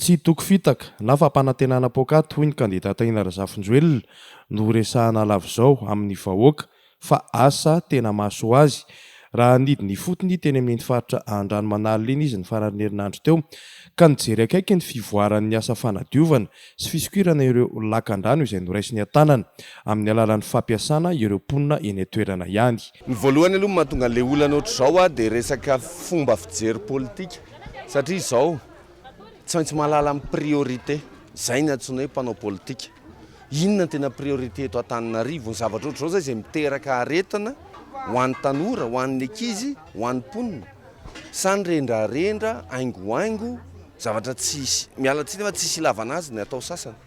Tsy toky fitaka na fampanantenana poakaty hoy ny kandida Tahina Razafinjoelina no resahana lava izao amin'ny vahoaka fa asa tena mahasoa azy. Raha nidina ifotony teny amin'iny faritra Andranomanalina iny izy ny faran'ny herinandro teo ka nijery akaiky ny fivoaran'ny asa fanadiovana sy fisokirana ireo lakandrano izay noraisiny an-tanana amin'ny alalan'ny fampiasana ireo mponina eny an-toerana ihany. Ny voalohany aloha mahatonga an'ilay olana ohatr'izao dia resaka fomba fijery politika satria izao tsy maintsy mahalala ny priorité, izay ny antsoina hoe mpanao politika. Inona no tena priorité eto Antananarivo? Ny zavatra ohatr'izao izay izay miteraka aretina ho an'ny tanora, ho an'ny ankizy, ho an'ny mponina. Sa ny rendrarendra, haingohaingo, zavatra tsisy, miala tsiny fa tsisy ilavana azy ny atao sasany.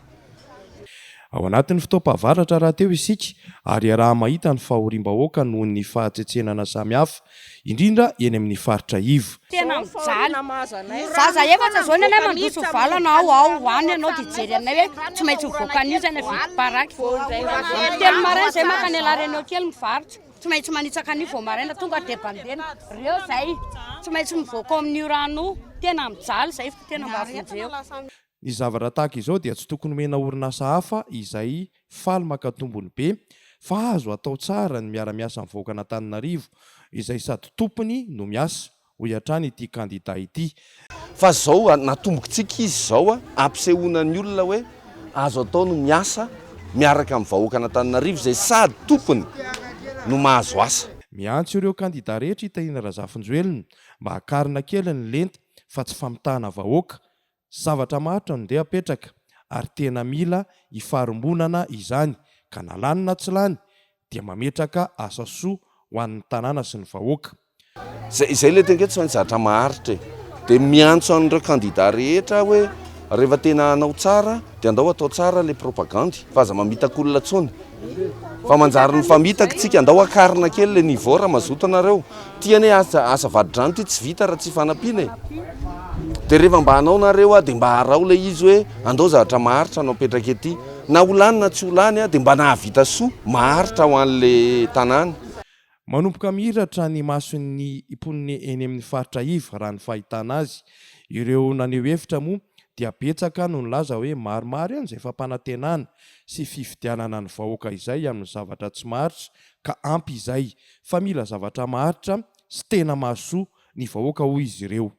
Ao anatin'ny fotoam-pahavaratra rahateo isika ary iaraha-mahita ny fahoriam-bahoaka noho ny fahatsetsenana samihafa, indrindra eny amin'ny faritra iva. Tena mijaly. Zaza efatra zao ny anay mandroso valana ao ao any ianao dia hijery anay hoe tsy maintsy mivoaka an'io zay na vidy paraky. Amin'ny telo maraina zay mankany à la Réunion kely mivarotra. Tsy maintsy manitsaka an'io vao maraina tonga dia bandena. Reo zay tsy maintsy mivoaka ao amin'io rano io. Tena mijaly zay fa tena mba vonjeo. Ny zavatra tahaka izao dia tsy tokony omena orinasa hafa izay faly maka tombony be fa azo atao tsara ny miara-miasa amin'ny vahoakan'Antananarivo izay sady tompony no miasa, hoy hatrany ity kandida ity. Fa zao natombokitsika izy izao ampisehoana ny olona hoe azo atao ny miasa miaraka amin'ny vahoakan'Antananarivo izay sady tompony no mahazo asa. Miantso ireo kandida rehetra i Tahina Razafinjoelina mba hakarina kely ny lenta fa tsy famitahana vahoaka Zavatra maharitra no ndeha apetraka ary tena mila ifarimbonana izany ka na lany na tsy lany dia mametraka asa soa ho an'ny tanàna sy ny vahoaka. Zay izay ilay teny hoe tsy maintsy zavatra maharitra e. Dia miantso an'ireo kandida rehetra aho hoe rehefa tena hanao tsara dia andao atao tsara ilay propagandy fa aza mamitaka olona intsony fa manjary mifamitaka tsika, andao akarina kely ilay niveau raha mazoto nareo. Ty anie asa asa vadi-drano ty tsy vita raha tsy ifanampiana e. De rehefa mba hanao nareo a de mba araho le izy hoe andao zavatra maharitra no apetraka ety. Na ho lany na tsy ho lany a de mba nahavita soa maharitra ho an'le tanàna. Manomboka mihiratra ny mason'ny mponina eny amin'ny faritra iva raha ny fahitana azy. Ireo naneho hevitra moa dia betsaka no nilaza hoe maromaro ihany izay fampanantenana sy fifidianana ny vahoaka izay amin'ny zavatra tsy maharitra ka ampy izay fa mila zavatra maharitra sy tena mahasoa ny vahoaka hoy izy ireo.